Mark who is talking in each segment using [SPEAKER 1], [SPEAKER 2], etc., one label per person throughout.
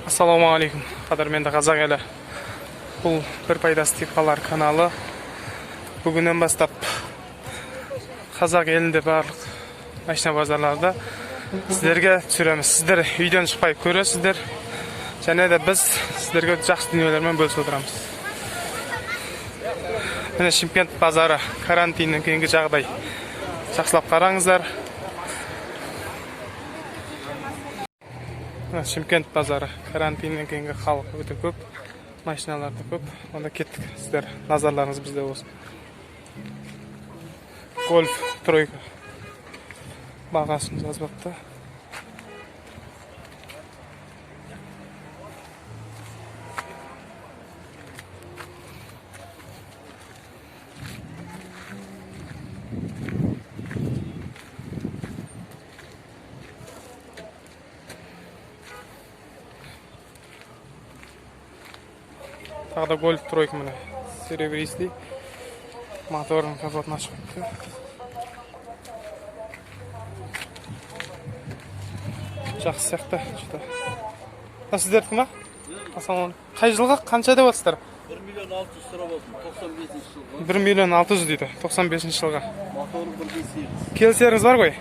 [SPEAKER 1] Ассалаумағалейкум, қадірменді қазақ елі. Бұл бір пайдасы тиіп қалар каналы. Бүгіннен бастап қазақ елінде барлық машина базарларды сіздерге түсіреміз. Сіздер үйден шықпай көресіздер. Және де біз сіздерге жақсы дүниелермен бөлісіп отырамыз. Міне, Шымкент базары, карантиннен кейінгі жағдай. Жақсылап қараңыздар. Мына Шымкент базары, карантиннен кейінгі халық өте көп, машиналар да көп. Онда кеттік, сіздер назарларыңыз бізде болсын. Гольф тройка, бағасын жазбапты. Тағы да Гольф тройка, міне, серебристый, моторының капотын ашып қойыпты. Жақсы сияқты что-то. А сіздердікі ма? Ассалаумағалейкум. Қай жылғы, қанша деп жатсыздар?
[SPEAKER 2] 1 миллион 600 сұрап алдым. 95 жылғы.
[SPEAKER 1] 1 миллион 600 дейді, 95 жылғы.
[SPEAKER 2] Моторы 1.8.
[SPEAKER 1] Келісеріңіз бар ғой?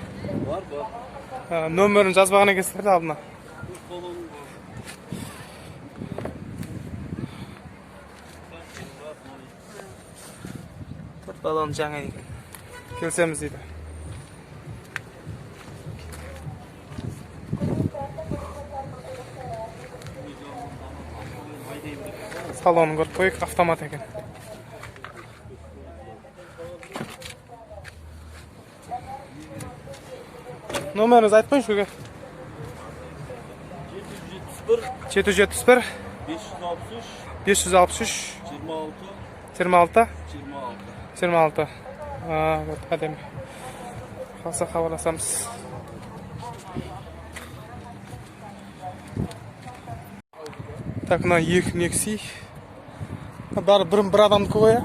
[SPEAKER 2] Бар, бар.
[SPEAKER 1] Нөмірін жазбаған екенсіздер де алдына.
[SPEAKER 2] Төрт баллоны бар.
[SPEAKER 1] Төрт баллон жаңа екен. Келісеміз дейді. Салонын көріп қояйық, автомат екен. Номеріңізді айтып қойыңызшы, көке.
[SPEAKER 2] 771
[SPEAKER 1] 771
[SPEAKER 2] 563
[SPEAKER 1] 563
[SPEAKER 2] 26
[SPEAKER 1] 26
[SPEAKER 2] 26.
[SPEAKER 1] 26. А, вот әдемі. Қалса хабарласамыз. Так, мына екі Нексия. Бәрі бір адамдікі ғой, иә?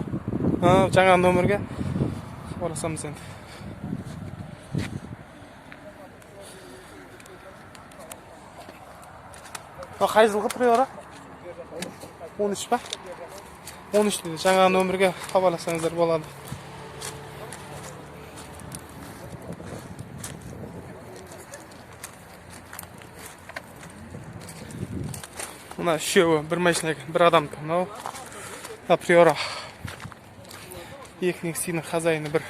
[SPEAKER 1] А, жаңа номерге хабарласамыз енді. Мынау қай жылғы Приора? 13 па? 13 дейді. Жаңа номерге хабарласаңыздар болады. Мына үшеуі бір машина екен, бір адамдікі. Мынау Приора. Екі Нексияның хозяины бір.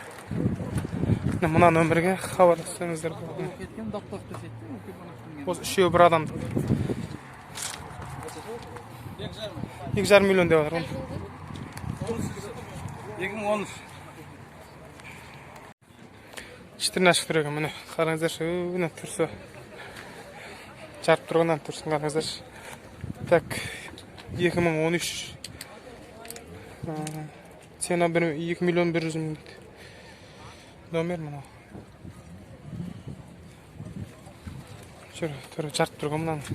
[SPEAKER 1] Мына номерге хабарлассаңыздар болады.
[SPEAKER 2] Кеткен доктор төсетті.
[SPEAKER 1] Осы үшеуі бір адамдікі. 2,5 миллион деп жатыр ғой.
[SPEAKER 2] 2013.
[SPEAKER 1] Четырнадцать тұр екен, міне, қараңыздаршы, міне тұрсы. Жарып тұрғаннан тұрсын, қараңыздаршы. Так, 2013. Цена 2 миллион 100 мың дейді. Номер мынау. Жүр, түрі жарып тұрған мынаның.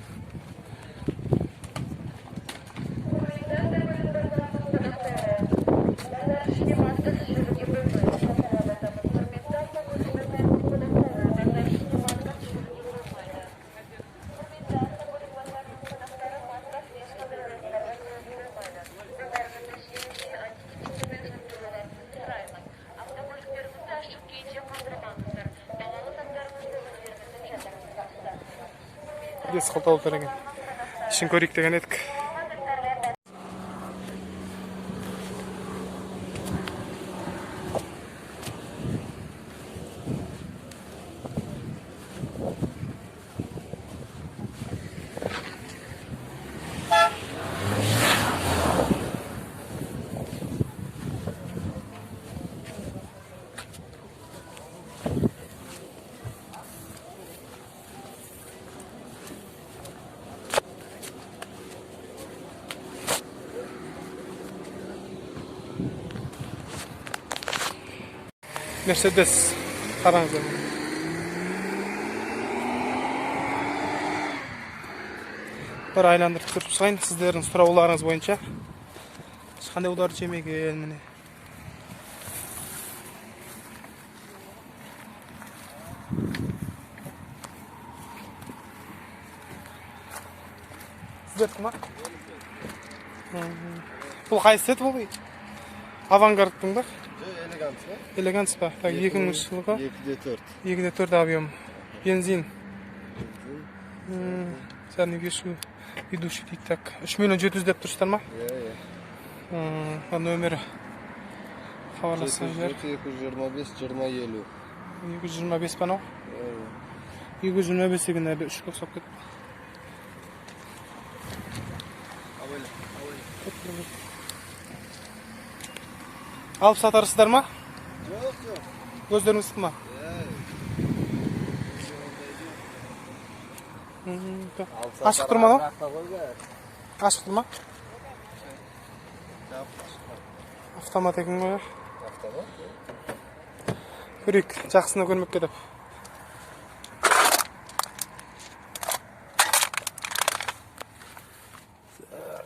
[SPEAKER 1] Бес қалталы тұр екен. Ішін көрейік деген едік. Мерседес, қараңыздар. Бір айландырып түсіріп шығайын сіздердің сұрауларыңыз бойынша. Ешқандай удар жемеген, міне. Сіздердікі ма? Бұл қайсысы еді бұл? Авангардтың ба?
[SPEAKER 3] Элеганс па?
[SPEAKER 1] Элеганс па? Так, 2000 жылғы.
[SPEAKER 3] 2,4.
[SPEAKER 1] 2,4 объем. Бензин. Задний ведущий дейді. Так, 3 миллион 700 деп тұрсыздар ма?
[SPEAKER 3] Иә,
[SPEAKER 1] иә. Нөмірі хабарлассаңыздар.
[SPEAKER 3] 225 20 50.
[SPEAKER 1] 225 па анау? 225 деген әлі үшке ұқсап кетті. Алып сатарсыздар ма?
[SPEAKER 3] Жоқ, жоқ.
[SPEAKER 1] Өздеріңіздікі ма? Ашық тұр ма анау? Ашық тұр ма? Автомат екен ғой.
[SPEAKER 3] Автомат.
[SPEAKER 1] Көрейік, жақсыны көрмек деп.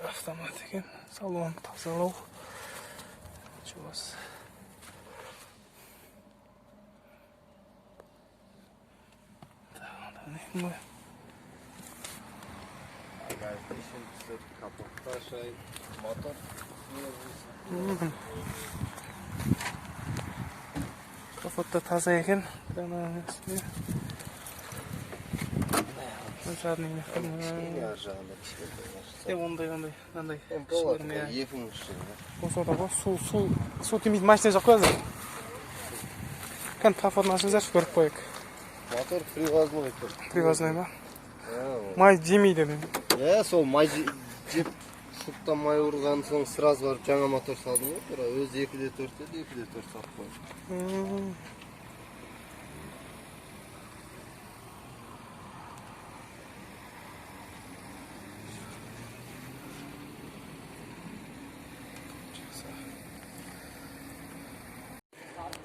[SPEAKER 1] Автомат екен. Салон тазалау. Жуас.
[SPEAKER 3] Мотор.
[SPEAKER 1] Капотта таза екен. Ондай, ондай, ондай. Су тимейтін машина жоқ қой қазір. Кән капотын ашыңыздаршы, көріп қояйық.
[SPEAKER 3] Мотор привозной тұр.
[SPEAKER 1] Привозной ма? Май жемейді мен.
[SPEAKER 3] Иә, сол май жеп, сырттан май ұрған соң сразу барып жаңа мотор салдым ғой. Тура өзі 2,4 еді, 2,4 салып қойдым.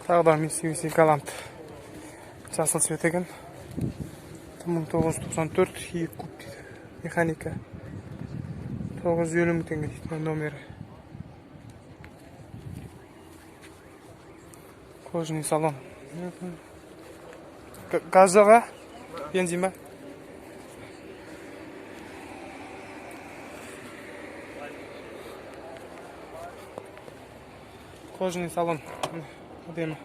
[SPEAKER 1] Тағы да Mitsubishi Galant. Жасыл цвет екен. 1994 2 куб дейді. Механика. 950 мың теңге дейді номері. Кожаный салон. Газ жоқ, а? Бензин ба? Кожаный салон. Әдемі.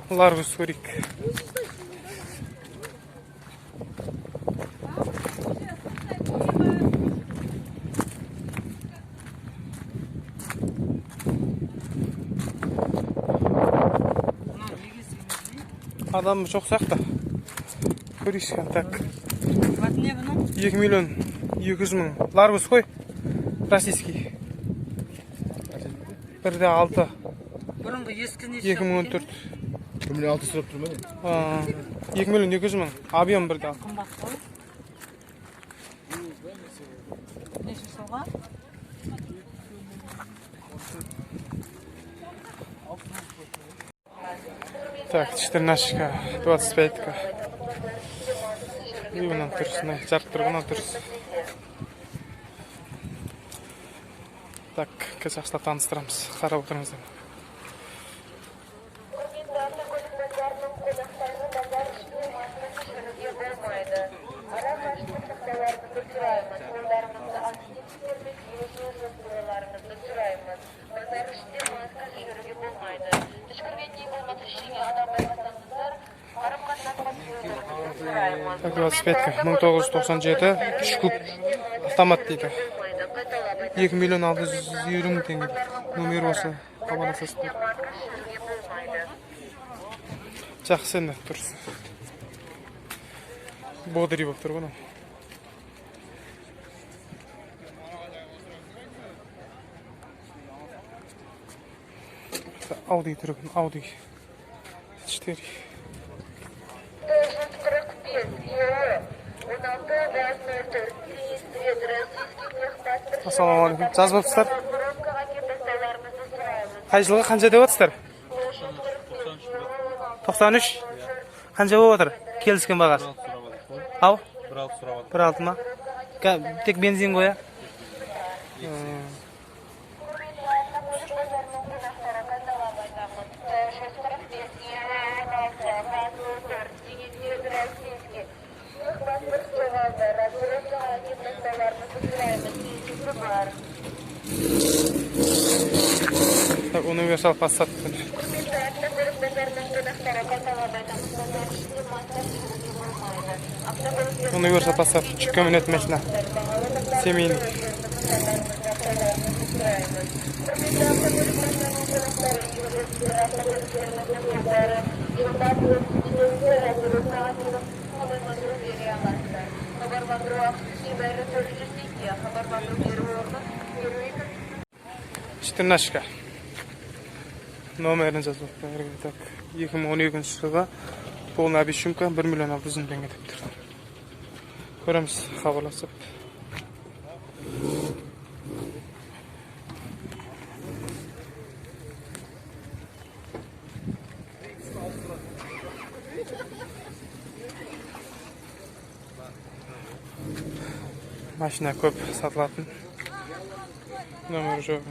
[SPEAKER 1] Ларгус көрейік. Адам жоқ сияқты. Көрейікші, так. 2 миллион 200 мың. Ларгус қой. Российский. 1,6.
[SPEAKER 4] Бұрынғы ескі неше?
[SPEAKER 1] 2014.
[SPEAKER 3] 1 миллион 600 сұрап тұр ма?
[SPEAKER 1] 2 миллион 200 мың. Объем 1,6.
[SPEAKER 4] Қымбат қой. Неше жылға?
[SPEAKER 1] Так, 14-ка, 25-ка. И мынаны тұрсын, жарып тұрған тұрсын. Так, қазір жақсылап таныстырамыз. Қарап отырыңыздар. Так, 25-ка, 1997, 3 куб автомат дейді. 2 миллион 650 мың теңге дейді. Номер осы, хабарласасыздар. Жақсы енді тұрсын. Бодрый болып тұр ғой мынау. Ауди тұр екен, Ауди 4. Ассалаумағалейкум. Жазбапсыздар? Қай жылғы қанша деп отырсыздар? 93. Қанша болып отыр? Келіскен бағасы. Ау? 1,6 ма? Тек бензин ғой, ә? Так, универсал Passat. Универсал Passat жүкке мінетін машина. Семейный. Четырнашка. Номерін жазып қойған. Так, 2012 жылғы полный обесшумка 1 миллион 600 мың теңге деп тұр. Көреміз хабарласып. Машина көп сатылатын. Номер жоқ.